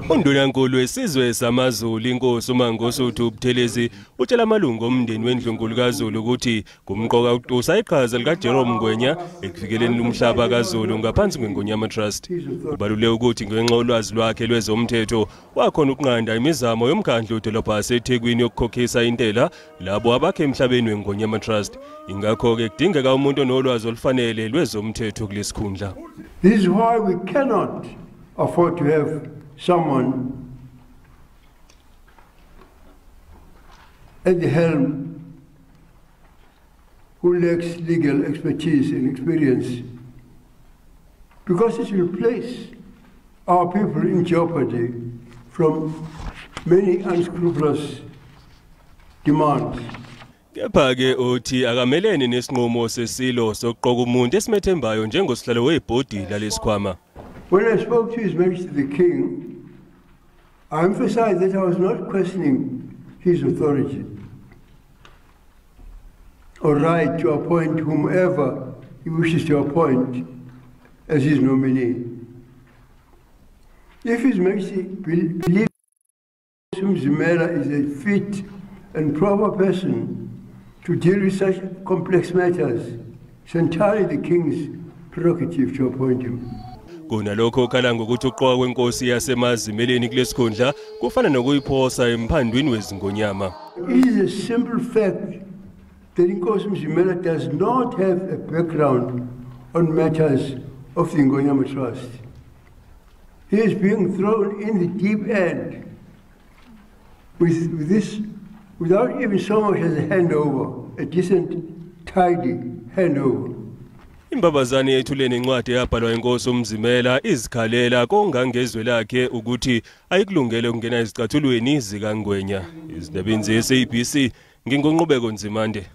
Undunankulu wesizwe samaZulu inkosi uMangosuthu Buthelezi utshela amalungu omndeni wendlunkulu kaZulu ukuthi kumqoka ukutusa iqhaza likaJerome Ngwenya ekuvikeleni umhlaba kaZulu ngaphansi kweNgonyama Trust. Ubalule ukuthi ngenxa yolwazi lwakhe lwezomthetho wakhona ukunqanda imizamo yomkhandlu wedolobha laseThekwini yokukhokhisa intela labo abakhe emhlabeni weNgonyama Trust. Ingakho-ke kudingeka umuntu onolwazi olufanele lwezomthetho kulesikhundla. This is why we cannot afford to have someone at the helm who lacks legal expertise and experience, because it will place our people in jeopardy from many unscrupulous demands. Kepha-ke uthi akamelene nesinqumo sesilo sokuqoka umuntu esimethembayo njengosihlalo webhodi lalesikhwama. When I spoke to His Majesty the King, I emphasized that I was not questioning his authority or right to appoint whomever he wishes to appoint as his nominee. If His Majesty believes Mzimela is a fit and proper person to deal with such complex matters, it's entirely the King's prerogative to appoint him. Kunalokho ukhala ngokuthi ukuqokwa kwenkosi yaseMazimeleni kulesikhundla kufana nokuyiphosa emphandwini wezingonyama. It is a simple fact that Inkosi Mzimela does not have a background on matters of the Ingonyama Trust. He is being thrown in the deep end with this, without even so much as a handover, a decent, tidy handover. Imbabazane yethule nencwadi eyabhalwa inkosi uMzimela izikhalela kongangezwe lakhe ukuthi ayikulungele ukungena ezicathulweni zikaNgwenya. Izindabeni ze-SABC nginguNqubeko Nzimande.